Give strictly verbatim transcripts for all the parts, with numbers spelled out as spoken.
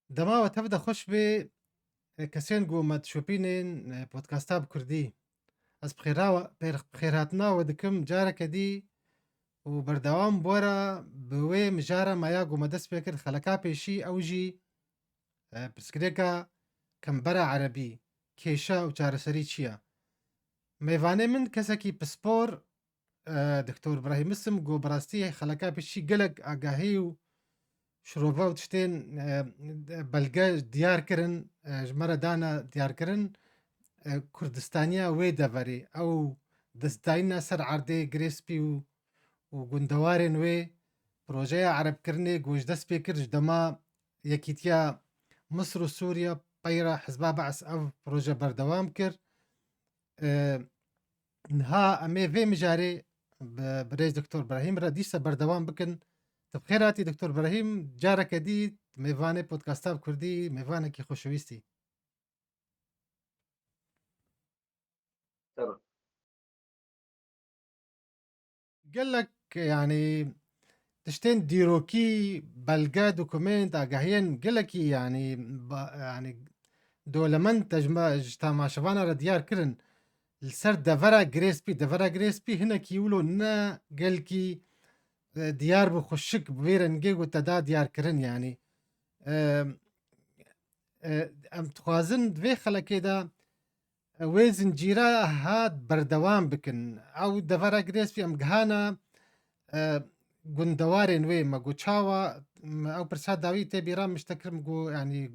Dema we tev de xweş bê, e, kesên ku me dişopînên, e, podcasta bi kurdî. Ez bi xêra-, pêr-, bi xêrhatina we dikim careke dî û berdewam bi we re bi wê mijara me ya ku me dest pê kir xeleka pêşî, ew jî, e, pirsgirêka kembera erebî, kêşa û çareserî çi ye? Mêvanê min kesekî pispor, e, Doktor Birahîm Misim, ku bi rastî xeleka pêşî gelek agahî û şirove û tiştên, e, belge diyar kirin, e, ji me re dane diyarkirin, e, Kurdistaniya wê deverê, ew destdayîna ser erdê Girê Spî û, û gundewarên wê, projeya erebkirinê ku ji dest pê kir ji dema yekîtiya Misir û Sûriye peyra Hizba Be's ev proje berdewam kir. E, niha em ê vê mijarê bi birêz Doktor Birahîm re dîsa berdewam bikin. Tu bi xêr hatî Doktor Birahîm, careke dî mêvanê podcasta bi kurdî, mêvanekî xweşewîstî. Tamam. Gelek, yanî, tiştên dîrokî, belge, dokumênt, agahiyên gelekî, yanî, ba-, yanî, dolemend te ji me, ji temaşevana re diyar kirin. Li ser devera Girê Spî, devera Girê Spî hinekî wilo ne gelkî, e, diyar bû, xweşik bi vê rengê ku te da diyar kirin, yanî. E, e, em dixwazin di vê xelekê de, e, wê zincîra hat berdewam bikin. Ew devera Girê Spî em gihana, e, gundewarên wê. Me got, çawa, me ew pirsa dawî tê bîra min ji te kir, min got, yanî,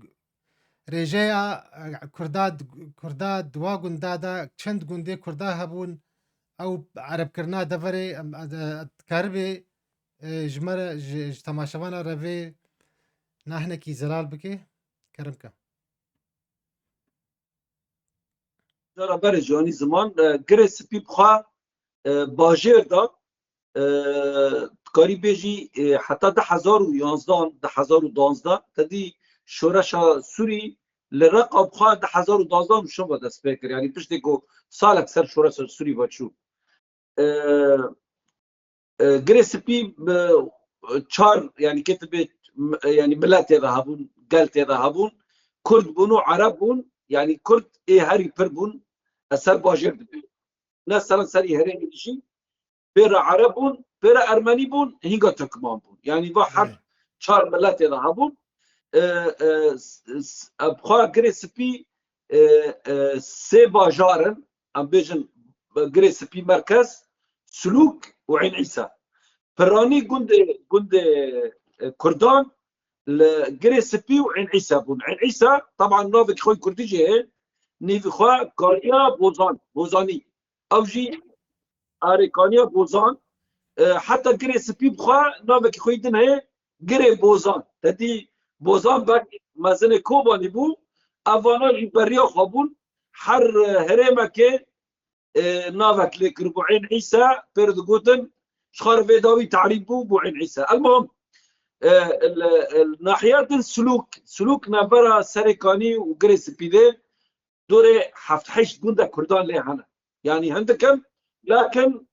rêjeya, e, Kurda, Kurda di wa gunda de çend gundê Kurda hebûn, ew erebkirina deverê, em, e, dikaribê, e, ji me re, ji, ji temaşevana re vê na hinekî zelal bike? Kerem ke. Cara berê Ciwanî Ziman, e, Girê Spî bi xwe, e, bajêr de, e, dikarî bêjî, e, heta du hezar û yanzdan, du hezar û danzdan, te dî şoreşa Sûrî li Reqa bi xwe du hezar û danzdan û şev ve dest pê kir. Yanî piştê ku salek ser şoreşa Sûrî ve çû. E, e, Girê Spî bi çar, yanî ketibê, m-, yanî miletê de hebûn, gel tê de hebûn. Kurd bûn û Ereb bûn. Yanî Kurd ê herî pir bûn. Ez ser bajêr dibêjim. Ne seranserî herêmê dijî. Pê re Ereb bûn, pê re Ermenî bûn, hînga Tirkman bûn. Yanî va her Evet. çar miletê de hebûn. E, e, s-, s-, e, bi xwe Girê Spî, e, e, sê bajar in. Em bêjin Girê Spî merkez, Silûk û Eyn Îsa. Piranî gundê, gundê, e, Kurdan li Girê Spî û Eyn Îsa bûn. Eyn Îsa, teban navekî xwe kurdî jî heye, nîvî xwe Kaniya Bozan, Bozanî. Ew jî Arê Kaniya Bozan, e, heta Girê Spî bi xwe navekî xwe yî din heye, Girê Bozan. Te dî Bozan Beg mezinê Kobanî bû, ev vana jî beriya xwe bûn. Her, e, herêmekê, e, navek lê kiribû. Eyn Îsa pê re digotin, ji xwe re vê dawî tarîf bû, bû Eyn Îsa. Elmuhim, e, li, li nahiya din Silûk, Silûk navbera Serê Kanî û Girê Spî de, dorê heft heşt gunda Kurdan lê hene. Yanî hindik in, lakin,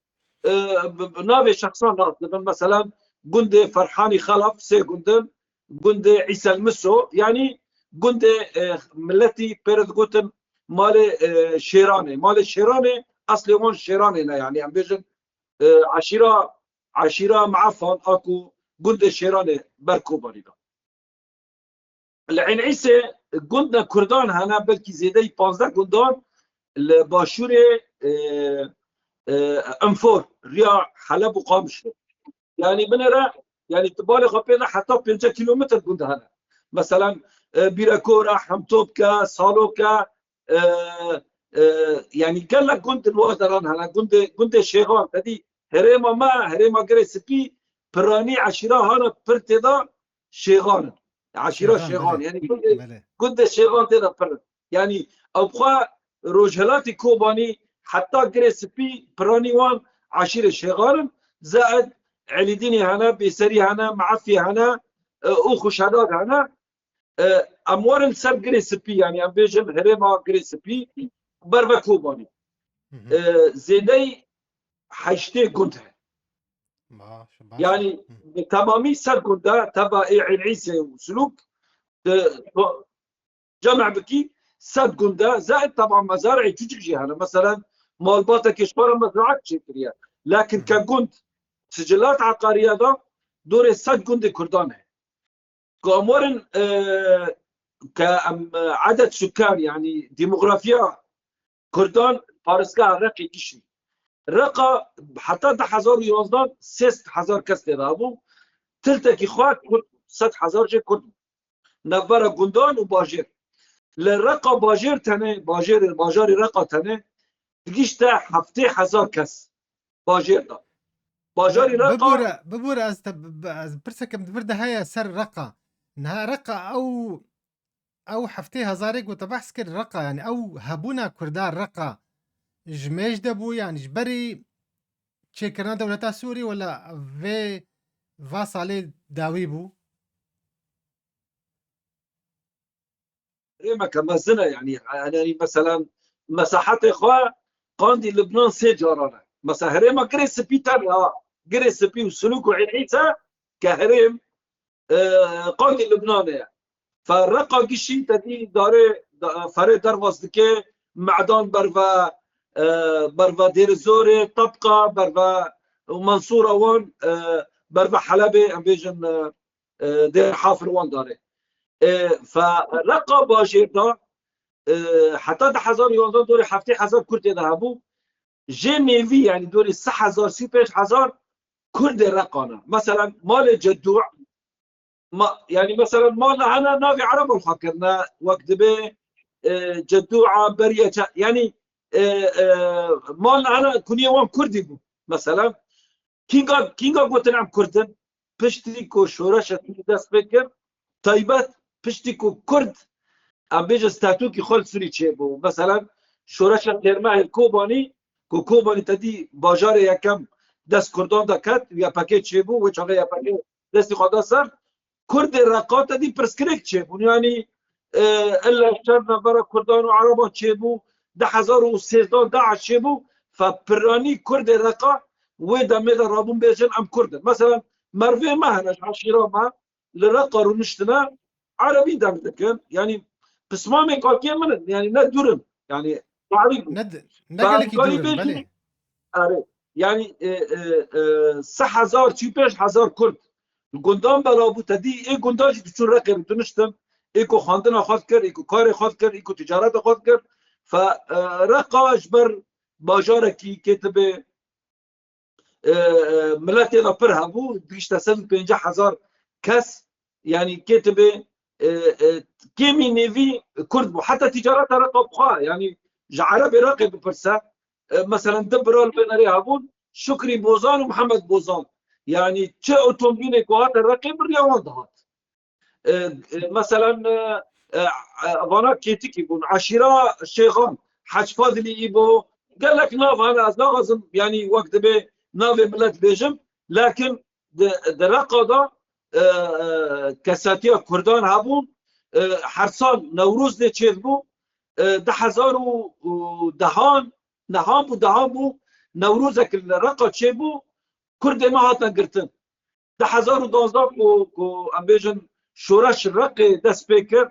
e, bi, bi navê şexsan nas dibin. Meselan, gundê Ferhanî Xelef, sê gund in, gundê Îsel Miso, yanî gundê, e, miletî pê re digotin malê, e, Şêranê. Malê Şêranê, eslê wan Şêranê ne, yanî em bêjin, e, eşîra, eşîra Meefan a ku gundê Şêranê ber Kobanî de. Li Eyn Îsê gundê Kurdan hene, belkî zêdeyî panzdeh gundan li başûrê, e, e, Enfor, riya Heleb û Qamişlo. Yanî binêre, yanî tu balê xwe pê de heta pêncî kîlometr gund hene. Meselan, e, Bîrekor e, Hemtopke, Saloke, e, e, yanî gelek gund li wan deran hene. Gundê, gundê Şêxan, te dî herêma me, herêma Girê Spî, piranî eşîra hana pir tê de Şêxan in. Eşîra Şêxan, Şêxan, belê, yanî gundê, belê. Gundê Şêxan tê de pir in. Yanî ew xwe Rojhilatê Kobanî heta Girê Spî, piranî wan eşîrê Şêxan in. Zeed, Elîdînê hene, Bêserî hene, Meefî hene, e, û Xuşedad hene. E, em werin ser Girê Spî, yanî em bêjin herêma Girê Spî, ber ve Kobanî. Hı hı. E, zêdeyî heştê gund hene. Baş, baş. Yanî Hı. bi temamî ser gund e, teva ê Eyn Îsê û Silûk, Di, to, cem bikî sed gund e, zaid teban mezarê çûçik jî hene. Meselen, malbatekê ji xwe re mezraet çêkiriye. Lakin ke gund, sicilat eqariye de dorê sed gundê Kurdan heye. Ku em werin, e, ke em, e, edet sukan, yanî demografiya Kurdan parêzgeha Reqê gişî. Reqa heta du hezar û yozdan sê sed hezar kes tê de hebû. Tiltekî xwe Kurd, sed hezar jê Kurd bû. Navbera gundan û bajêr. Li Reqa bajêr tenê, bajêr, bajarê Reqa tenê digişte heftê hezar kes bajêr de. Bajarê Reqa Bibûre, bibûre ez te, bi-, bi-, ez pirsekim di vir de heye ser Reqa. Niha Reqa ew, ew heftê hezarê ku te behs kir Reqa, yani ew hebûna Kurda Reqa ji mêj de bû, yani ji berî çêkirina dewleta Sûrî wela vê va salê dawî bû? Herêmeke mezin e, yanî, yanî, meselen, mesahetê xwe qandî Libnan sê caran e. Mesela, herêma Girê Spî tenê, ha, Girê Spî û Silûk û Ên Îse ke herêm, e, qandî Libnanê ye. Fe Reqa gişî te dî darê, da-, ferê derbas dike, Me'dan berve, e, berve Dêrizorê, Tebqa berve Mensûra wan, e, berve Helebê, em bêjin, e, e, Dêr Hafir wan darê. E, fe Reqa bajêr de, e, heta du hezar û yozdan dorê heftê hezar Kurd tê de hebû. Jê nêvî, yanî dorê sê hezar, sî û pênc hezar Kurdê Reqa ne. Meselen, malê Cedû, ma-, yanî, meselen, mal hene navê Ereban xwe kirine, wek dibê, e, Cedûa, Beriye, ça-, yanî, e, e, mal hene kuniyê wan Kurdî bû. Meselen, Kînga, kînga gotin em Kurd in? Piştî ku şoreşa Sûrî dest pê kir, taybet piştî ku Kurd, em bêjin, statûkî xwe li Sûrî çêbû. Meselen, şoreşa Têrmehê Kobanî, ku Kobanî te dî bajarê yekem dest Kurdan de ket, Y P G çêbû, wê çaxê Y P G destî xwe da ser, Kurdê Reqa te dî pirsgirêk çêbûn. Yanî, e, illa şer navbera Kurdan û Ereban çêbû, du hezar û sêzdan DAIŞ çêbû, fe piranî Kurdê Reqa wê demê de rabûn bêjin em Kurd in. Meselen, merivê me hene ji eşîra me li Reqa rûniştine, Erebî dem dikin. Yanî, pismamê kakê min in, yanî ne dûr in. Yanî, tarî bû. Ne d-, ne Fe gelekî em karî dûr in, bêjin, belê. Erê. Yanî, e, e, e, sê hezar, çî pênc hezar Kurd li gundan bela bû, te dî ê gundan jî diçûn Reqê re diniştin, ê ku xwendina xwe dikir, ê ku karê xwe dikir, ê ku ticareta xwe dikir. Fe, e, Reqa ji ber bajarekî kê tibê, e, e, miletê de pir hebû, gihişte sed û pêncî hezar kes, yanî kê tibê, e, e, kêmî nêvî Kurd bû. Heta ticareta Reqa bi xwe, yanî ji Erebê Reqê bipirse, e, meselen, du bira li vê derê hebûn, Şukrî Bozan û Mihemed Bozan. Yanî çi otomobîlê ku hate Reqê bi riya wan dihat. E, e, meselen, e, e, e, vana kêtikî bûn. Eşîra Şêxan, Hec Fadilî Îbo, gelek nav hene, ez naxwazim, yanî wek dibê navê milet bêjim, lakin di, di Reqa de, e, e, kesatiya Kurdan hebûn, e, her sal Newroz lê çêdibû, e, du hezar û dehan, nehan bû, dehan bû, Newrozek li Reqa çêbû, Kurdê me hatin girtin. Du hezar û duwazdeh ku, ku em bêjin şoreş Reqê dest pê kir,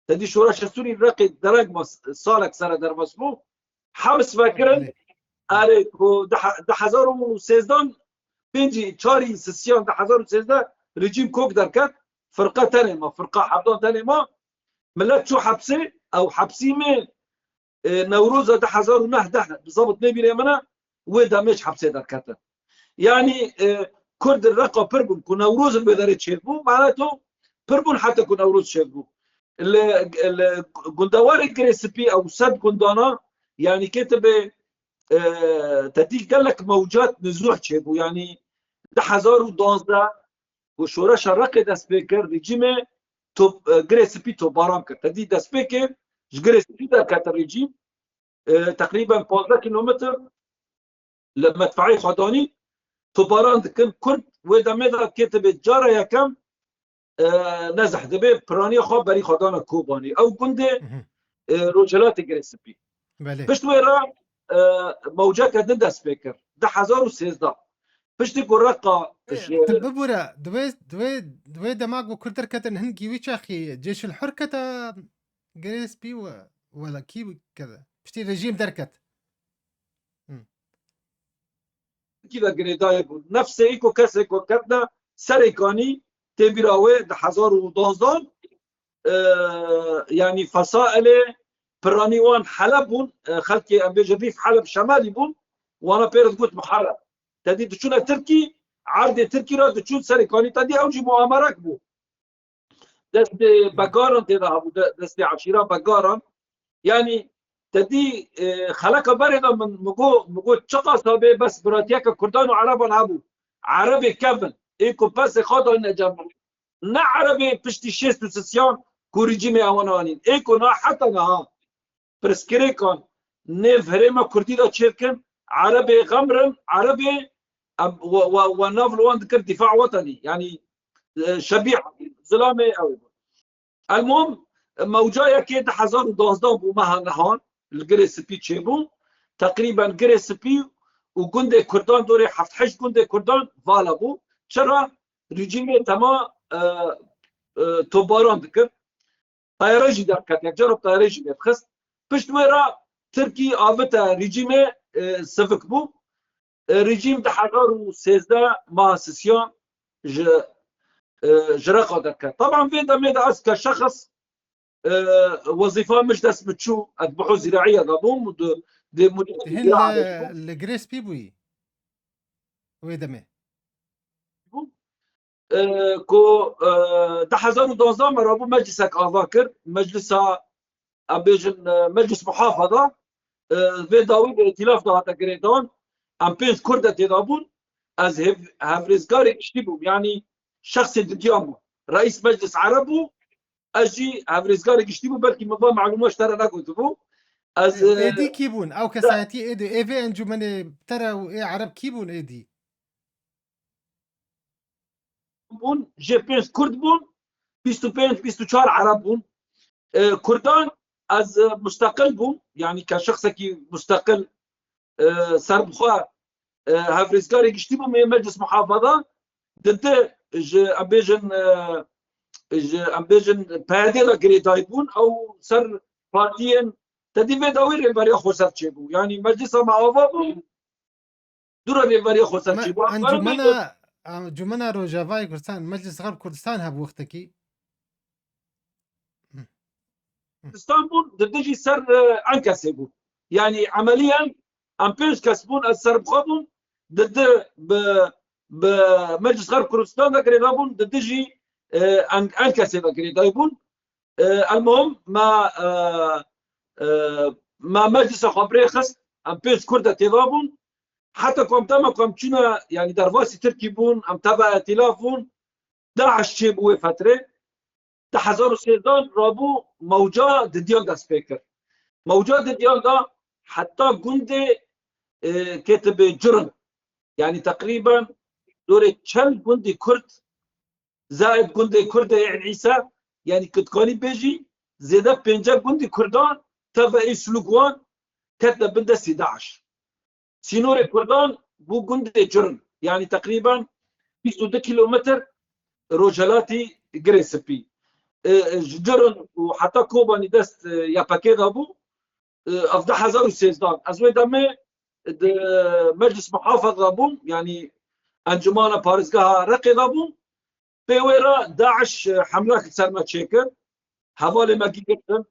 te dî şoreşa Sûrî Reqê dereng ma salek sere derbas bû, hems vekirin, Belê. Erê, ku du he-, du hezar û sêzdan, pêncî, çarî Sisiyan du hezar û sêzdeh rejîm kok derket, firqe tenê ma, firqa hevdan tenê ma, milet çû hepsê, ew hepsî me, e, Newroza du hezar û neh deh, bi zabit nêbîrê min e, wê demê ji hepsê derketin. Yanî, e, Kurd li Reqa pir bûn, ku Newroz li wê derê çêbû, mane to pir bûn heta ku Newroz çêbû. Li, li gundewarê Girê Spî ew sed gundana, yanî kê tibê, e, te dî gelek mewcat nizûh çêbû, yanî du hezar û duwazdeh ku şoreşa Reqê dest pê kir, rejîmê top, e, Girê Spî topbaran kir. Te dî destpêkê ji Girê Spî derkete rejîm, e, teqrîben pazdeh kîlometr li medfeê xwe danî, topbaran dikin. Kurd wê demê de kê tibê cara yekem, e, nezih dibê, piraniya xwe berî xwe dana Kobanî. Ew gundê, Mhm. e, rojhilatê Girê Spî. Belê. Pişt wê re, e, mewceke din dest pê kir. Du hezar û sêzdeh. Piştî ku Reqa Ê, ji tu bibûre, di wê, di wê, di wê dema ku Kurd derketin, hingî wî çaxî Cêşil Hur kete Girê Spî we, wela kî kete? Piştî rejîm derket. Tirkî ve girêdayî bûn. Nefsê î ku kesê ku ketine Serêkanî tê bîra wê di hezar û duwazdeh, e, yanî fesailê piranî wan Heleb bûn, e, xelkê em bêjin Rîf Heleb Şemelî bûn, wana pê re digot Muharrem. Te dî diçûne Tirkî, erdê Tirkî re diçûn Serêkanî, te dî ew jî muamerek bû. Destê Begaran tê de hebû, de-, destê eşîra Begaran. Yanî te dî, e, xeleka berê de min, min got, min got çiqas hebê bes biratiyeke Kurdan û Ereban hebû. Erebê kevin, ê ku pesê xwe dayne cem. Ne Erebê piştî şêst û sisiyan ku rejîmê ewan anîn. Ê ku na heta niha pirsgirêkan nêv herêma Kurdî de çêdikin, Erebê xemrin, Erebê em, we, we, we nav li wan dikir dîfa wetenî. Yanî, e, şebîh, zilamê ew bû. Elmuhim, mewca yekê di hezar û duwazdeh bû meha nihan, li Girê Spî çêbû. Teqrîben Girê Spî û gundê Kurdan, dorê heft heşt gundê Kurdan vala bû. Çira? Rejîmê tema, e, e, topbaran dikir. Tayare jî derket, yek cara tayare jî lê dixist. Pişt wê re Tirkî avite rejîmê, e, sivik bû. E, rejîm di hezar û sêzdeh meha sisiyan ji, e, ji Reqa derket. Taban vê demê de ez ke şexs, e, wezîfa min ji dest min çû, ez biho zîraîye de bûm, di, di mudîriyetê Hin zîraa de bûm. Li, li Girê Spî bûyî wê demê. E, ku, e, di hezar û duwazdeh me rabû meclisek ava kir. Meclisa, em bêjin, e, Meclis Muhafaza, e, vê dawî de îtîlaf de hate girêdan. Em pênc Kurd de têda bûn. Ez hev-, hevrêzgarê giştî bûm. Yanî şexsê didiyan bû. Reîs Meclis Ereb bû. Ez jî hevrêzgarê giştî bû. Belkî min va malûma ji te re negotibû. Ez, e, Êdî kî bûn? Ew kesayetî êdî, ê vê encûmenê te re û ê Ereb kî bûn êdî? bûn, jê pênc Kurd bûn, bîst û pênc, bîst û çar Ereb bûn. E, Kurdan ez, e, musteqil bûm, yanî ke şexsekî musteqil, e, serbixwe, e, hevrêzgarê giştî bûm ê Meclis Muhafaza, di di ji, em bêjin, e, ji, em bêjin P Y D de girêdayî bûn, ew ser partiyên, te dî vê dawî rêveriya xweser çêbû. Yanî meclisa me ava bû, dû re rêveriya xweser Me çêbû. Em encûmena, encûmena Rojavayê Kurdistan, Meclis Xelk Kurdistan hebû wextekî. Kurdistan bûn, di dijî ser, e, en kesê bûn. Yanî emeliyen em pênc kes bûn, ez serbixwe bûm, di di bi, bi Meclis Xelk Kurdistan de girêdayî bûn, di dijî, e, en, en kesê de girêdayî bûn. E, elmuhim me, e, e, me meclisa xwe bi rê xist, em pênc Kurd de têda bûn. Heta ku em dema ku em çûne, yanî derbasî Tirkî bûn, em teva îtîlaf bûn, DAIŞ çêbû wê fetrê. Di hezar û sêzdeh rabû mewca didiyan dest pê kir. Mewca didiyan da heta gundê, e, ketibe Curin. Yanî teqrîben dorê çend gundî Kurd, zaid gundê Kurd ê Ên Îsa, yanî ku dikanî bêjî, zêde pênceh gundî Kurdan teva ê sulûk wan ketine bin destî DAIŞ. Sînorê Kurdan bû gundê Curin, yanî teqrîben bîst û du kîlometr rojhelatî Girê Spî. E, e, ji Curin û heta Kobanî dest, e, Y P G de bû. E, ev di hezar û sêzdeh. Ez wê demê di Meclis Muhafaz de bûm, yanî Encûmana Parêzgeha Reqê de bûm. Pê wê re DAIŞ, e, hemlek li ser me çêkir. Hevalê me gî girtin.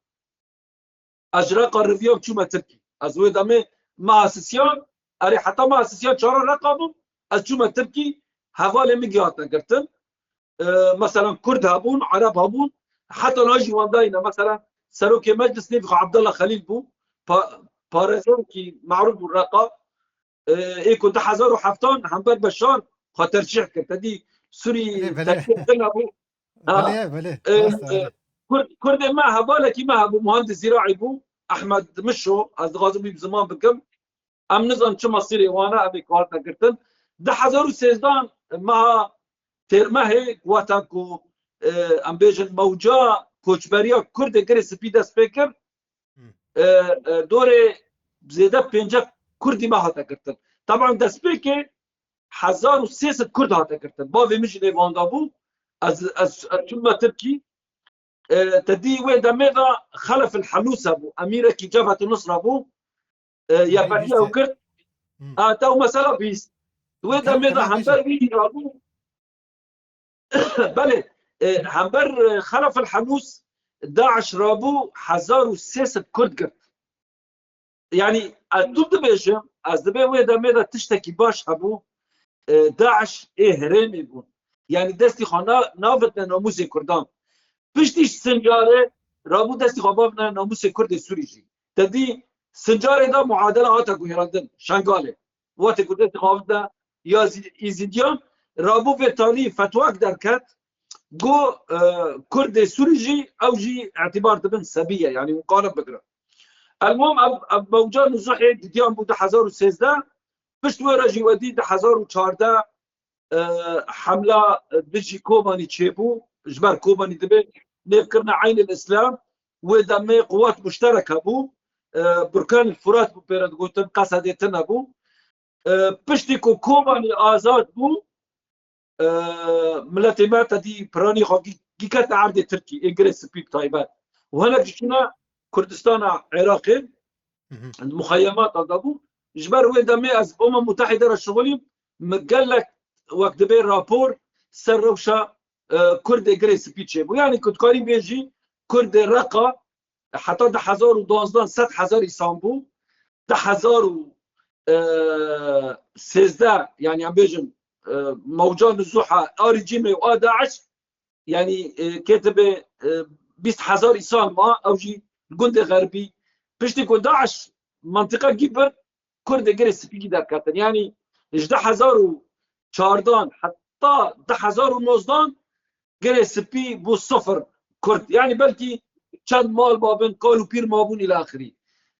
Ez ji Reqa riviyam çûme Tirkî. Ez wê demê meha sisiyan, erê heta meha sisiyan çara Reqa bûm. Ez çûme Tirkî, hevalê min gî hatine girtin. E, meselan Kurd hebûn, Ereb hebûn, heta niha jî wan dayî ne. Meselan Serokê Meclis nêvî xwe Abdullah Xelîl bû, pa-, parêzerekî merûf bû Reqa. E, ê ku du hezar û heftan hember Beşar xwe tercîh kir. Te dî Sûrî Belê, belê. tercîh kir nebû. Ha. Belê, belê. E, Rast e, e, belê. Kurd, Kurdê me hevalekî me hebû, muhandis zîraî bû, Ehmed Mişo, ez dixwazim wî bi ziman bikim. Em nizanin çi mesîrê wan e, em ê ku hatine girtin. Di hezar û sêzdeh meha Têrmehê, wata ku, e, em bêjin mewca koçberiya Kurdê Girê Spî dest pê kir. Hmm. E, e, dorê zêde pênceh Kurdî me hate girtin. Taban destpêkê hezar û sê sed Kurd hate girtin. Bavê min jî nêvanda bû. Ez, ez, ez çûme Tirkî. E, te dî wê demê de Xelef el Helûs hebû. Emîrekî Cebhet Nusra bû. E, ya Belê, bîst ew e. Gird. Hmm. Ha, te ew mesela bîst. Wê Gel demê de hemen hember bêje. Wî rabû. Belê, e, hember, e, Xelef el Helûs, DAIŞ rabû hezar û sê sed Kurd girt. Yani, ez tu dibêjim, ez dibê wê demê de tiştekî baş hebû, e, DAIŞ ê herêmê bûn. Yani, destî xwe na-, navitne namûsê Kurdan. Piştî Sincarê rabû destî xwe bavitne namûsê Kurdê Sûrî jî. Te dî Sincarê de muadele hate guherandin, Şengalê. Wextê ku destê xwe avitne ya Zî-, Îzîdiyan, rabû vê talî fetwak derket, got, e, Kurdê Sûrî jî, ew jî îtîbar dibin sebî ye, yanî hûn karin bigirin. Elmuhim, ev, ev mewca nuzûhê didiyan bû du hezar û sêzdeh, pişt wê re jî we dî du hezar û çardeh, e, hemla dijî Kobanî çêbû, ji ber Kobanî dibê nêvkirine Eynil Îslam, wê demê quwet muşterek hebû, e, Burkan Furat bû pê re digotin, Qesedê tune bû. E, piştî ku Kobanî azad bû, e, miletê me te dî piranî xwe gî-, gî ketine erdê Tirkî, ê Girê Spî bi taybet. Û hinek jî çûne Kurdistana Iraqê, Hı hı. Di muxeyemata de bû. Ji ber wê demê ez Umem Mutehîde re şixulîm, min gelek wek dibê rapor ser rewşa, e, Kurdê Girê Spî çêbû. Yanî ku dikarî bêjî Kurdê Reqa heta du hezar û duwazdeh sed hezar îsan bû. Du hezar û sêzdeh, yanî em bêjin, e, mewca nuzûha a rejîmê û a DAIŞ, yanî, e, ketibe, e, bîst hezar îsan ma, ew jî li gundê Xerbî. Piştî ku DAIŞ mentiqa gî bir, Kurdê Girê Spî gî derketin. Yanî ji du hezar û çardan heta du hezar û nozdan Girê Spî bû sifir Kurd. Yanî belkî çend mal mabin, kal û pîr mabûn îla axirî.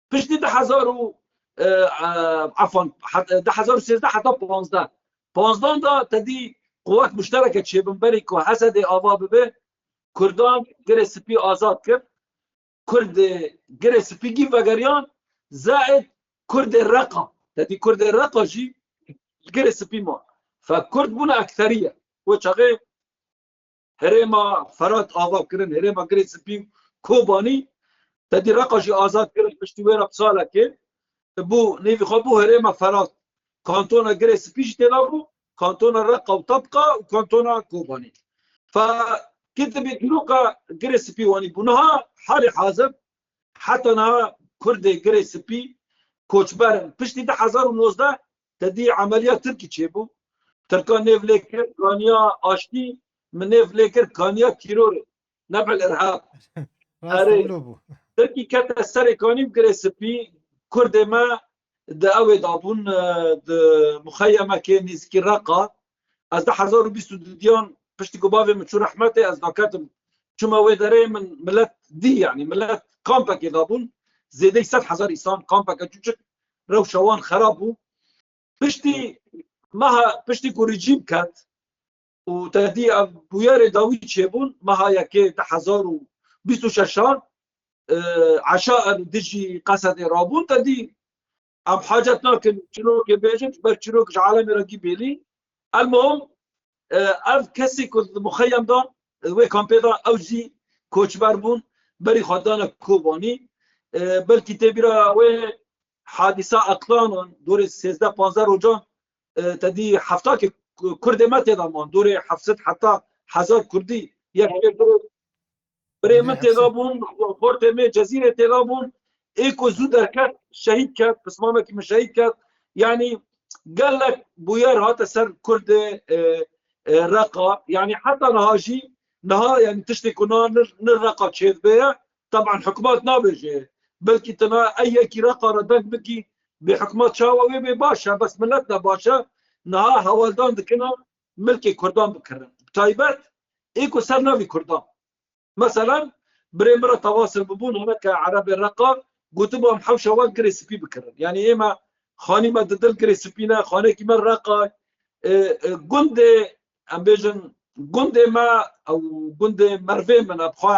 Piştî du hezar û, e, e, efan, het-, du hezar û sêzdeh heta panzdeh. Panzdan de te dî quwet muştereke çêbin berî ku Hesedê ava bibe, Kurdan Girê Spî azad kir. Kurdê Girê Spî gî vegeriyan, zaid Kurdê Reqa. Te dî Kurdê Reqa jî li Girê Spî ma. Fe Kurd bûne ekseriye. Wê çaxê herêma Ferat ava kirin, herêma Girê Spî û Kobanî, te dî Reqa jî azad kirin, piştî wê re bi salekê bû, nêvî xwe bû herêma Ferat. Kantona Girê Spî jî têda bû, kantona Reqa û Tebqa û kantona Kobanî. Fe kitibê dîroka Girê Spî wanî bû. Niha halê hazir, heta niha Kurdê Girê Spî koçber in. Piştî du hezar û nozdeh te dî emeliya Tirkî çêbû. Tirkan nêv lê kir kaniya aştî, min nêv lê kir kaniya tîrorê. Nebil irhab. Rast Erê, wilo bû. Tirkî kete serê kanî û Girê Spî, Kurdê me di ewê dabûn, e, di muxeyemekê nêzîkî Reqa. Ez du hezar û bîst û duyan piştî ku bavê min çû rehmetê, ez daketim. Çûme wê derê, min milet dî, yanî milet kampekê dabûn. Zêdeyî sed hezar îsan, kampeke çûçik, rewşa wan xerab bû. Piştî meha, piştî ku rejîm ket û te dî ev bûyerê dawî çêbûn, meha yekê du hezar û bîst û şeşan, e, eşair dijî Qesedê rabûn, te dî em hacet nakin çirokê bêjin, ji ber çirok ji alemê re gî bêlî. Elmuhim, e, ev kesê ku di muxeyem de, e, wê kampê de, ew jî koçber bûn, berî xwe dane Kobanî. E, belkî tê bîra wê hadîsa Eqlanan, dorê sêzdeh panzdeh rojan, e, te dî heftakê Ku-, Kurdê me têda man, dorê heft sed heta hezar Kurdî, yek Birê min têda bûn, xortê me Cezîrê têda bûn. Ê ku zû derket, şehîd ket, pismamekî min şehîd ket. Yanî gelek bûyer hate ser Kurdê, e, e, Reqa. Yanî heta niha jî, niha yanî tiştê ku niha nir, nir Reqa çêdibe ye, teban hikûmet nabêje. Belkî tu niha ey yekî Reqa re deng bikî, bê hikûmet çawa wê bê baş e, bes milet ne baş e. Niha hewaldan dikine milkê Kurdan bikirin. Bi taybet ê ku ser navî Kurdan. Meselan, birê min re tewasil bibûn, hineke Erebê Reqa, gotibû em hewşa wan Girê Spî bikirin. Yanî ê me, xanî me di dil Girê Spî ne, xanekî me Reqa, e, e, gundê, em bêjin, gundê me, ew gundê mervê min e, bi xwe,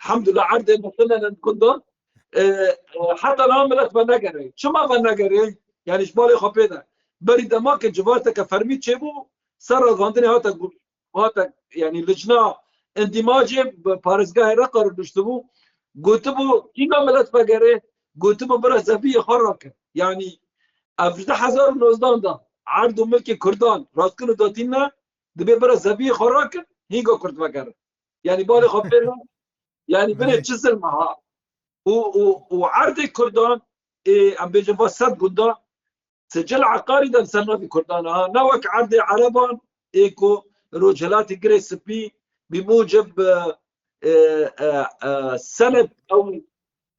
elhamdulillah, erdê me tune ne gundan. E, e, heta niha milet venegerê. Çima venegerê? Yanî ji balê xwe pê de. Berî demakê civateke fermî çêbû, ser ragandinê hate gu-, hate, yanî licna endîmacê bi parêzgehê Reqa re rûniştibû, gotibû, hîna milet vegerê, gotibû bira zeviyê xwe rakin. Yanî ev ji du hezar û nozdan de erd û milkê Kurdan rastkin û datîn ne, dibê bira zeviyê xwe rakin, hînga Kurd vegerin. Yanî balê xwe pêr ne, yanî binê çi zilm e ha. Û, û, û erdê Kurdan, ê, em bêjin va sed gunda, sicil eqarî de li ser navî Kurdan e ha. Ne wek erdê Ereban, ê ku Rojhilatê Girê Spî, bi mucib, e, e, e, e, senet ew,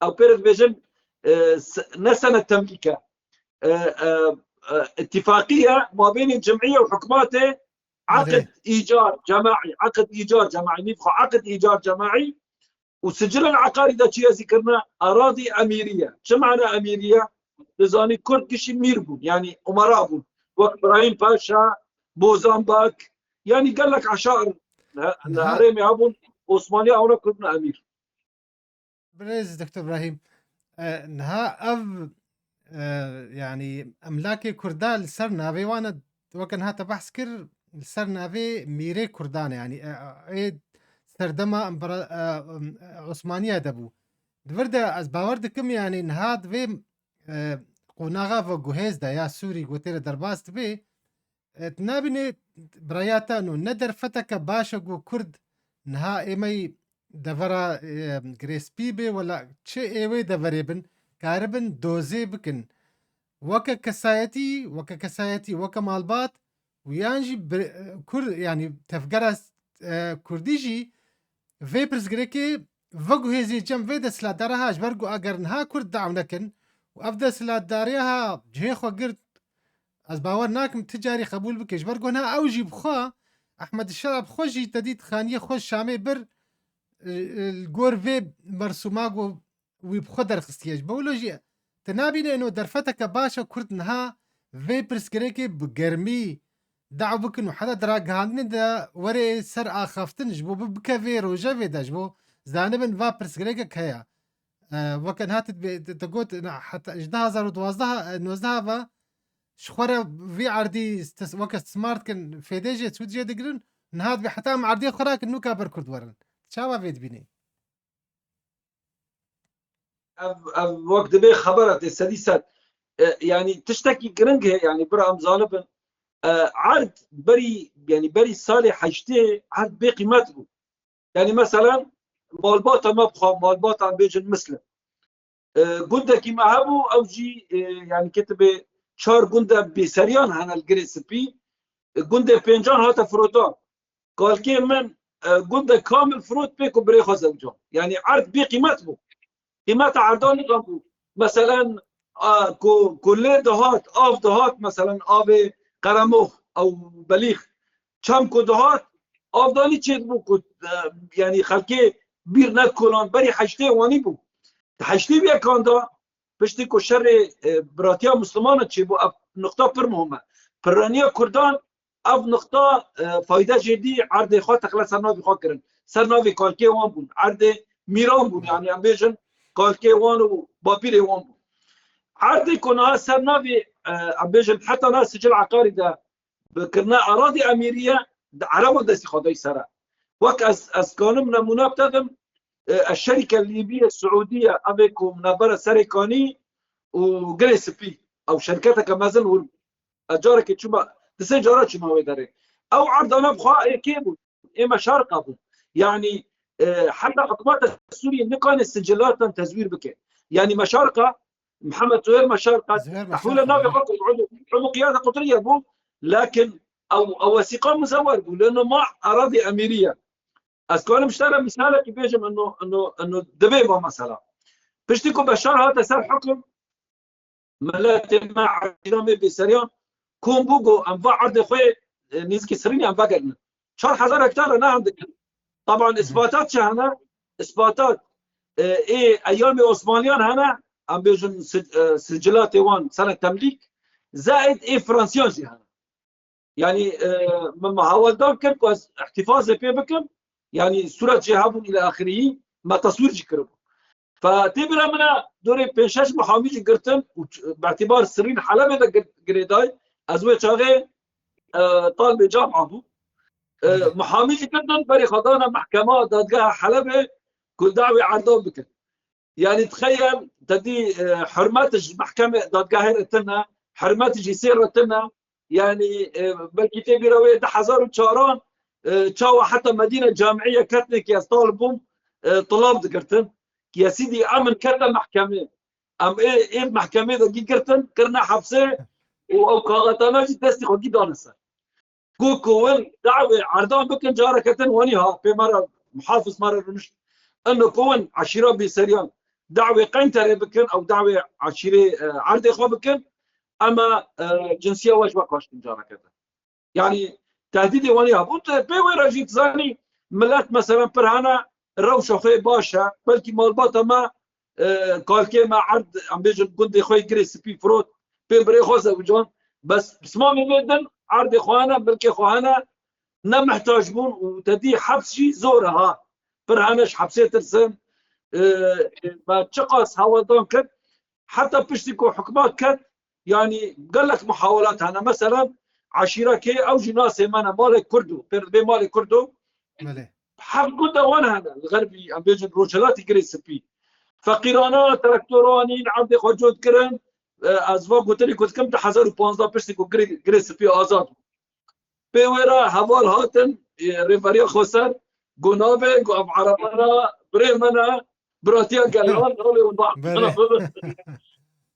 ew pêre dibêjin, e, se-, ne senet temlîk e. E, e, e, îtîfaqî ye mabênê cimîye û hikûmetê, Erê. Eqd îcar cemaî, eqd îcar cemaî, nîv xwe eqd îcar cemaî û sicilên eqarî de çi yezî kirine? Eradî emîrî ye. Çi mane emîrî ye? Dizanî Kurd gişî mîr bûn, yanî umera bûn. Wek Birahîm Paşa, Bozan Bak, yanî gelek eşar li, li Niha- herêmê hebûn, Osmaniya ewna kiribûn emîr. Birêz Doktor Birahîm, e, niha ev, e, yanî emlakê Kurda li ser navê wan e, weke niha te behs kir, li ser navê mîrê Kurdan e, yanî, e, ê serdema Împara-, e, e, Osmaniya de bû. Di vir de ez bawer dikim, yanî niha di vê, e, qonaxa ve guhêz de ya Sûrî ku tê re derbas dibe, e, tu nabînê biraya te no ne derfeteke baş e ku Kurd niha êmey devera, e, Girê Spî bê, wela çi ê wê deverê bin, karibin dozê bikin. Weke kesayetî, weke kesayetî, weke malbat û yan jî bir-, Kurd, yanî tevgera, e, Kurdî jî vê pirsgirêkê veguhêzê cem vê desthilatdara ha, ji ber ku eger niha Kurd daw nekin û ev desthilatdariya ha cihê xwe girt, ez bawer nakim ti carî qebûl bike. Ji ber ku niha ew jî bi xwe, Ehmed Şera bi xwe jî te dît xaniyê xwe Şamê bir, e, e, li gor vê mersûma ku wî bi xwe derxistiye. Ji bo wilo jî tu nabînî eno derfeteke baş e Kurd niha vê pirsgirêkê bi germî daw bikin û heta di ragihandinê de were ser axaftin ji bo bi-, bike vê rojevê de, ji bo zanibin va pirsgirêkek heye. E, weke niha tu dibê-, tu, tu got, na, heta ji du hazar û duwazdeh, e, nozdeh ve ji xwe re vî erdî stis-, weke istismar dikin, fêdê jê, sûd jê digirin, niha dibê heta em erdê xwe rakin nûka ber Kurd werin. Çawa vê dibînî? Ev, ev wek dibê xebera tê sedî sed. E, yanî tiştekî giring heye, yanî bira em zanibin. E, erd berî, yanî berî salê heştê erd bê qîmet bû. Yanî meselen malbata me bixwe, malbata em bêjin Mislim. E, gundekî me hebû, ew jî, e, yanî ketibê çar gunda bêseriyan hene li Girê Spî. E, gundê pêncan hate firotan. Kalkê min, e, gundek kamil firot pê ku birê xwe zewcan. Yanî erd bê qîmet bû. Qîmeta erdan nikan bû. Meselen, a, ku, ku lê dihat, av dihat, meselen avê Qeremox ew Belîx. Çem ku dihat, avdanî çêdibû ku, e, yanî xelkê bîr nedikirin, berî heştê wanî bû. Di heştê û yekan de, piştî ku şerê, e, biratiya Mislimanan çêbû, ev nuqta pir muhim e. Piraniya Kurdan, ev nuqta, e, fayde jê dî, erdê xwe teqle ser navê xwe kirin. Ser navê kalkê wan bûn. Erdê mîran bûn, yanî em bêjin kalkê wan û bapîrê wan bûn. Erdê ku niha ser navê, e, em bêjin heta niha sicil eqarî de bi kirina eradî emîrî ye, di Ereban destî xwe dayî ser e. Wek ez, ez kanim nemûne bide dim, e, ez şerîke Lîbî ye, Siûdî ye, ev ê ku minebere Serê Kanî û Girê Spî, ew şerketeke mezin wir bû. Ez carekê çûme, di sê cara çûme wê derê. Ew erdana bi xwe ê kê bûn? Ê Meşarqa bûn. Yanî, e, heta hikûmeta Sûriyê nikane sicilatan tezwîr bike. Yanî Meşarqa, Mihemed Zuhêr Meşarqa, Zuhêr Meşarqa, tehwîla navê xwe kir, udu, udu qiyada qutiriye bû, lakin ew, ew wesîqa muzewwer bû, leno ma eradî emîrî ye. Ez kanim ji te re mîsalekî bêjim, ino, ino, ino dibê va mesela. Piştî ku Beşar hate ser hukum, miletê me, eşîra me bêseriyan kom bû, got, em va erdê xwe, e, nêzîkî Sirînê em vegerînin. Çar hezar hektar re ne em dikin. Taban, Hı hı. ispatat çi hene? Ispatat, e, ê eyamê Osmaniyan hene, em bêjin si-, e, sicilatê wan, senet temlîk, zaid ê Fransiyan jî hene. Yanî, e, min, min hawaldan kir ku ez îhtîfazê pê bikim. Yanî sûret jê hebûn île axirî, me teswîr jî kiribû. Fe tê bira min e dorê pênc şeş mihamî jî girtin û ç-, bi îtîbar Sirîn Helebê de gir-, girêday, Ez wê çaxê, e, talibê cama bû. E, Belê. Muhamî jî girtin, berê xwe dana mehkema dadgeha Helebê ku dawê erdan bikin. Yani tixeyel te dî, e, hurmet ji mehkemê dadgehê re tune, hurmet ji sê re tune. Yani, e, belkî tê bîra wê du hezar û çaran, e, çawa heta Medîne Camiiye ketine ki ez talib bûm, e, tulab digirtin. Ki ez sîdî emin kete mehkemê. Em ê, ê mehkemê de gî girtin, kirine hepsê û ew kaxetana jî destî xwe gî dane ser. Got ku win dawê erdan bikin, careke din wanî ha, pê me re, muhafiz me re rûnişt. Ino ku win eşîra bîseriyan dawê qeynterê bikin, ew dawê eşîrê, e, erdê xwe bikin, ema, e, cinsiya we ji we xweş din careke din. Yani tehdîdê wanî ha. Bû te pê wê re jî dizanî, millet mesela pir hene rewşa xwe baş e, belkî malbata me, e, kalkê me erd, em bêjin gundê xwe girê spî firot, pê birê xwe zewicand. Bes pismamê wê din erdê xwe hene, milkê xwe hene, ne mihtac bûn û te dî heps jî zor e ha. Pir hene ji hepsê tirsin. E, e, me çiqas hewldan kir, heta piştî ku hikûmet ket, yani gelek muhawelat hene. Mesela eşîra kê ew jî nasê me ne, malê Kurd o, pê dibê malê Kurd o. Belê. Heft gund de wan hene, li xerbî, em bêjin rojhilatî girê spî. Feqîrana, traktoranîn, erdê xwe cot kirin. E, ez va gotinê ku dikim du hezar û panzdeh piştî ku girê, girê spî azad bû. Pê wê re heval hatin, e, rêveriya xweser, got nabe, got ev erebana birê me ne, biratiya gelan, nalê hûn Belê.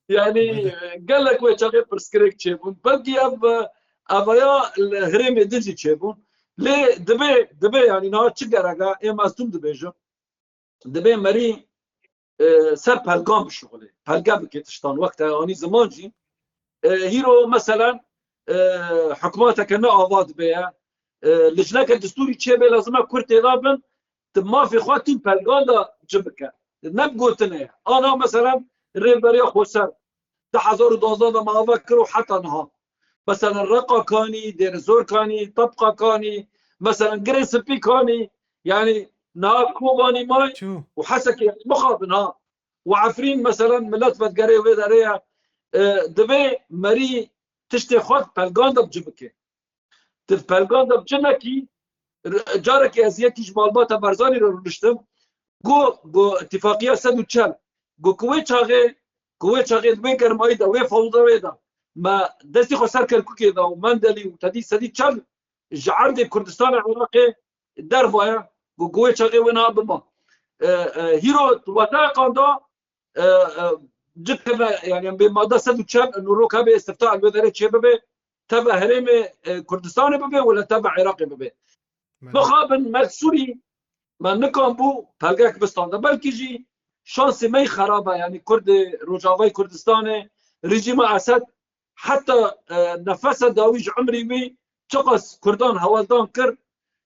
Yani, Belê. e, gelek wê çaxê pirsgirêk çêbûn. Belkî ev, e, evaya li herêmê din jî çêbûn. Lê dibe, dibe yani niha çi gerek e, ê mezlûm dibêjim. Dibê merî, e, ser pelgan bişuxulê. Pelge bike tiştan. Wek te anî ziman jî. E, hîro meselen, e, hikûmeteke ne ava dibe ye. E, lijneke distûrî çêbe lazim e Kurd têda bin. Ti mafê xwe tim pelgan de ci bike. Ne bi gotinê ye. Ana meselen rêvberiya xweser. Du hezar û duwazdeh de me ava kir û heta niha. Meselen Reqa kanî, Dêrezor kanî, Tebqa kanî, meselen Girê Spî kanî, yani niha Kobanî may Çû. û Hesekê mixabin ha. Û Efrîn meselen millet vedgerê wê derê ye. E, divê merî tiştê xwe pelgan de bi ci bike. Di pelgan de bi ci nekî, r-, carekê ez yekî ji malbata Barzanî re rûniştim. Got, got îtîfaqiya sed û çel. Got ku wê çaxê, ku wê çaxê di wê germayî de, wê fewda wê de, me destî xwe ser Kerkûkê de û Mendelî û tedî sedî çel ji erdê Kurdistanê Iraqê derva ye. Got ku wê çaxê wê niha bima. E, e, hîro di weta qanda, e, e, ci kirine, yani, em bê madde sed û çel, nûrok hebe, istifta elwêderê çêbibe, teve herêmê, e, Kurdistanê bibe, wele teve Iraqê bibe. Belê. Mixabin me Sûrî, me nikan bû pelgek bistanda. Belkî jî şansê me yî xerab e, yani, Kurdê Rojavayê Kurdistanê, rejîma Esed, heta, e, nefesa dawî ji umrî wî çiqas Kurdan hewldan kir,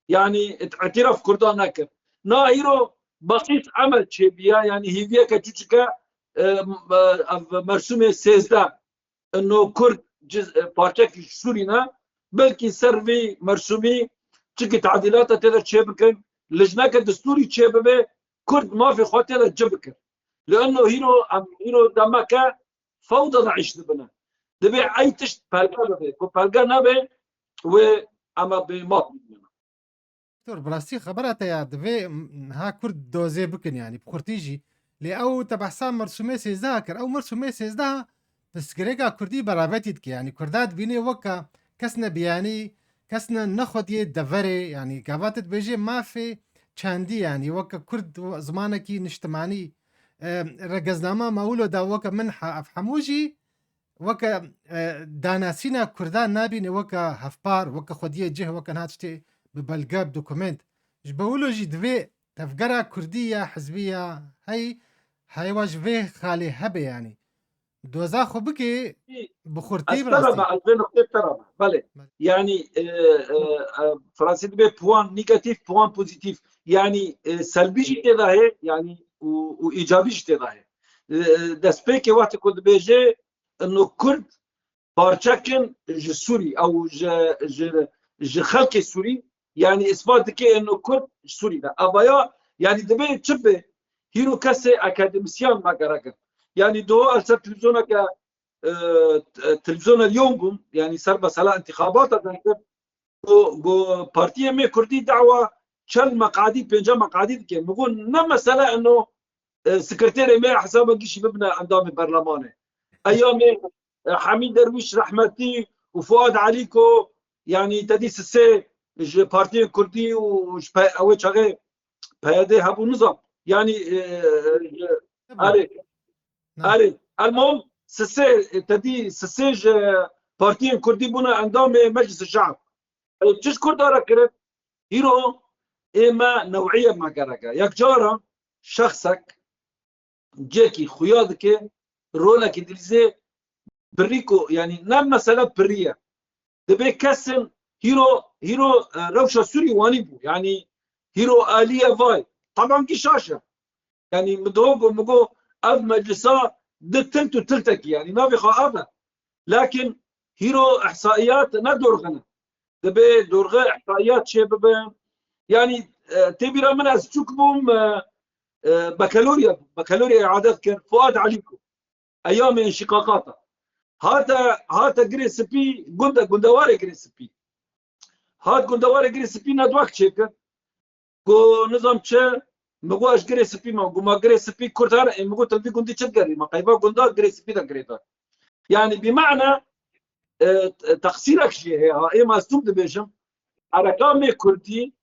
yani, îtiraf Kurdan nekir. Na îro baqît emel çêbiya, yani, hîviyeke çûçike, e, m-, e, ev mersûmê sêzdeh, ino Kurd ciz-, e, parçekî ji Sûrî ne, belkî ser vî mersûmî çikî tadîlata tê de çêbikin, lijneke distûrî çêbibe, Kurd mafê xwe tê de ci bikin. Li ino hîro, em hîro demeke fewda de îş dibine. Divê ey tişt pelge bibe. Ku pelge nebe, wê ema bê maf bimîne. Doktor, bi rastî xebera te ya, divê, m-, niha Kurd dozê bikin, yani, bi xurtî jî. Lê ew te behsa mersûmê sêzdeh kir. Ew mersûmê sêzdeh pirsgirêka Kurdî beravetî dike. Yani, Kurda dibîne weke kesne biyanî, kesne nexwediyê deverê, yani, gava te dibêje mafê çandî, yani, weke Kurd zimanekî niştimanî, e, regeznama me wilo da weke min ha-, ev hemû jî weke, e, danasîna Kurda nabîne weke hevpar, weke xwediyê cih, weke niha tiştê bi belge, bi dokument. Ji bo wilo jî divê tevgera Kurdî ya hizbî ya hey, heywa ji vê xalê hebe, yanî. Doza xwe bike bi xurtî. Ez bi te re rastî me, ez vê nuqtê te re me. Belê. Belê. Yanî, e, e, e, Fransî dibê puan negatîf, puan pozîtîf. Yanî, e, selbî jî tê de heye, yanî û, û îcabî jî tê de heye. E, e, destpêkê wextê ku dibêje, ino Kurd parçek in ji Sûrî, ew ji, ji, ji xelkê Sûrî, yanî îspat dike ino Kurd ji Sûrî ne. Evaya, yanî divê çi be? Hîro kesê akademîsyen me gerek in. Yanî doha ez ser televîzyoneke e, t-, televîzyona Lyon bûm, yanî ser mesela întîxabata derket, ku, ku partiyê me kurdî dawa çend meqadî, pênca meqadî dike. Min got, ne mesele eno, e, sekreterê me hesaba gişî bibine endamê berlemanê. Eyamê, e, Hemî Derwîş rehmetî û Fuad Elîko, yanî te dî sisê ji partiyên kurdî û ji pe-, ew ê çaxê P Y D hebû nizam. Yanî, e, e, Tabii. Erê. Na. Erê. Elmom sisê, e, te dî sisê ji partiyên kurdî bûne endamê Meclîsê Şe'b. Ew çi ji Kurda re kirin? Îro ê me new'iyek me gerek e. Yek cara şexsek cihekî xuya dike, rolekî dilîzê pirî ku, yanî ne mesele pirî ye. Dibê kesên hîro, hîro, e, rewşa Sûrî wanî bû. Yanî hîro alîye vay. Taban kî şaş e. Yanî min diho ku, min got, ev meclisa di tilt û tiltekî, yanî navê xwe ev e. Lakin hîro ihsaiyat ne dorxe ne. Dibê dorxe ihsaiyat çê bibe. Yanî, e, tê bîra min ez çûk bûm, e, e, bakalorya, bakalorya îadet kir, Fuad Elîko. Eyamê înşîqaqata. Hate, hate Girê Spî, gunda, gundewarê Girê Spî. Hat gundewarê Girê Spî network çêkir. Ku nizam çi, min got ez Girê Spî me. Got ma Girê Spî Kurd hene, ê min got tu li vî gundî çi digerî? Ma qeyva gunda Girê Spî de girêdar. Yanî bi mane, e, teqsîrek jî heye ha. Ê ma ez tûm dibêjim. Hereka me kurdî,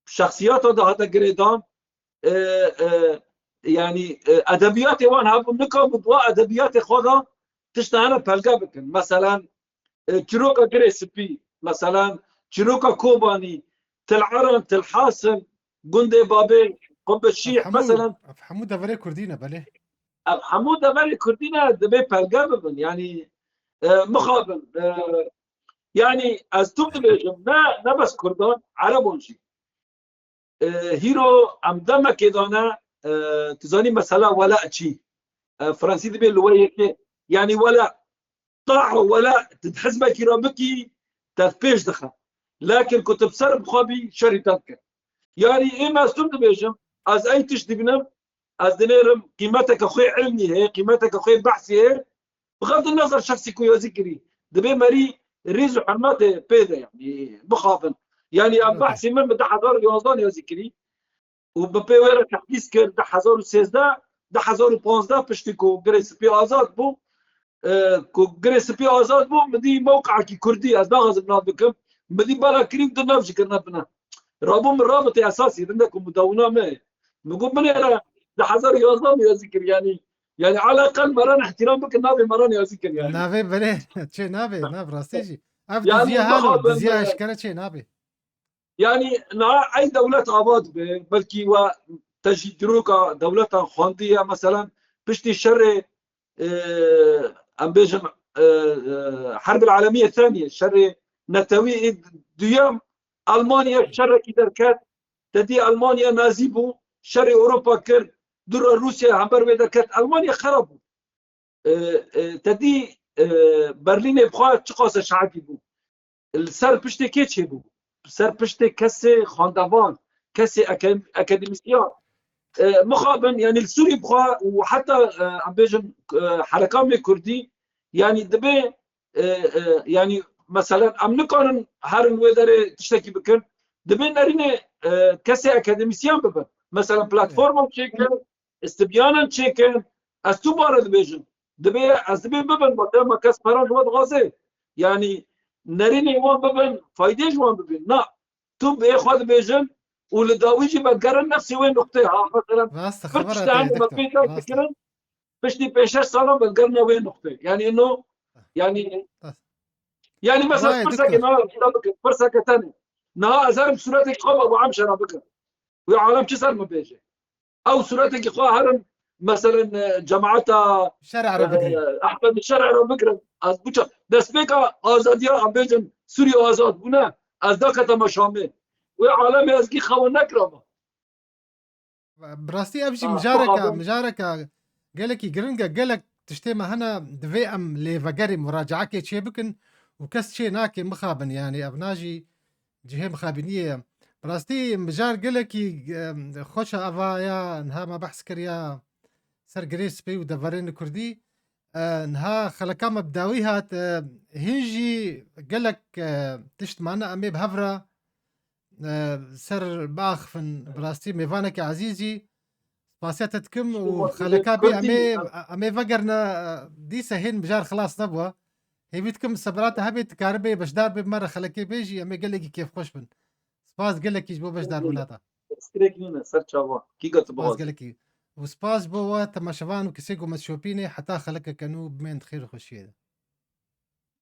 şexsiyata de hate girêdan, e, e, yanî, e, edebiyatê wan hebû, nikabû di wa edebiyatê xwe de tişta hene pelge bikin. Meselan, e, çîroka Girê Spî, meselan, çîroka Kobanî, Til Eran, Til Hasil, gundê Babê, Qubê Şîh, Ev hemû, meselan. Ev hemû deverê kurdî ne, belê. Ev hemû deverê kurdî ne, dibê pelge bibin. Yanî, e, mixabin, e, yanî ez tûm dibêjim, ne, ne bes kurdan, erebon jî. E, hîro em demekê dane, e, tu zanî mesela wela çi? E, Fransî dibê li we yekê. Yanî wela, taho wela, tu di hizbekî re bikî, te pêş dixe. Lakin ku tu bi ser bi xwe bî, şerî te dike. Yanî ê me ez tûm dibêjim, ez ey tişt dibînim, ez dinêrim qîmeteke xwe ilmî heye, qîmeteke xwe behsî heye, Bi xev di nazar şexsî ku yazî kirî. Dibê merî rîz û hurmetê pê de, yanî, bixabin. Yanî, em Evet. behsî min bi du hezar û yazdan yazî kirî. Û bi pê wê re tehdîs kir, du hezar û sêzdeh, du hezar û panzdeh piştî ku Girê Spî azad bû, e, ku Girê Spî azad bû, min dî mewqeekî kurdî, ez naxwazim nav bikim, min dî bala kirî û di nav jî kirine bine. Rabû min rabitê esasî, rinde ku mudawina me ye. Min got, binêre du hezar û yazdan yazî kir, yanî, yanî, ala eqel me re îhtîram bikin, navê me re yazî kir, yanî. Navê belê, çê nabe, nav rastê jî. Ev Yanî, diziya halo, mixabin, diziya e, eşkere çê nabe. Yanî, niha ey dewlet ava dibe, belkî we te jî dîroka dewletan xwendiye, meselan, piştî şerê, e, em bêjin, e, e, Herbil Alemiye Thaniye, şerê netewî ê duyem, Almanya şerekî derket, te dî Almanya nazî bû, şerê Ewropa kir, dûra Rûsya hember wê derket, Almanya xera bû. E, e, te dî, e, Berlînê bi xwe çiqas e şe'bî bû. Li ser piştê kê çêbû? Li ser piştê kesê xwendevan, kesê eke-, akademîsyan. E, mixabin, yanî li Sûrî bi xwe û heta, e, em bêjin, e, hereka me kurdî, yanî dibê, e, e, yanî meselen em nikarin herin wê derê tiştekî bikin. Dibê nerînê, e, kesê akademîsyan bibin. Mesela platforma çêkin, istibyanan çêkin. Ez tu bare dibêjim. Dibê, ez dibê bibin, bate ma kes peran ji we dixwaze. Yanî nerînê wan bibin, faydê ji wan bibin. Na, tu bê xwe dibêjin û li dawî jî vegerin nefsê wê nuqtê. Ha, mesela, Rast e, pir xebera tiştê te hene yê, me doktor, pê rast e. Dikirin, piştî pênc şeş salan vegerine wê nuqtê. Yanî no, yanî, Rast. Yanî mesela Vay, pirsekê doktor. Me, bikin, pirseke tenê. Niha ez herim sûretekî xwe me bu em şera bikin. Wê alem çi ser min bêje? Ew sûretekî xwe herin, meselen, e, cemaeta, Şer'a re e, bigrin. Ehmed Şer'a re bigrin. Ez buça destpêka azadiya, em bêjin, Sûriye azad bûne. Ez daketeme Şamê. Wê alemê ez gî xewe nekirama. Bi rastî ev jî Ha, mijareka, mixabin. Mijareka gelekî giring e, gelek tiştê me hene, divê em lê vegerê muracaekê çê bikin û kes çê nake mixabin, yanî ev na jî cihê mixabîniyê ye. Bi rastî mijar gelekî, em, xweş e eva ya niha me behs kiriya ser Girê Spî û deverên kurdî. E, niha xeleka me bi dawî hat, e, hîn jî gelek, e, tişt mane, em ê bi hev re, e, ser biaxifin. Bi rastî mêvaneke ezîzî, spasiya te dikim û xeleka bê em ê, em ê vegerine, e, dîse hîn mijar xilas nebû. Hêvî dikim sebra te hebe, tu karibê beşdar bê, bi me re xelekê bêjî, em ê gelekî kêfxweş bin. Spas gelekî ji bo beşdarbûna te. Pirsgirêk nîne, ser çava. Kî got tu bixwazî? Spas gelekî. Û spas ji bo we temaşevan û kesê ku me dişopînê heta xelekeke nû, bimên di xêr û xweşiyê de.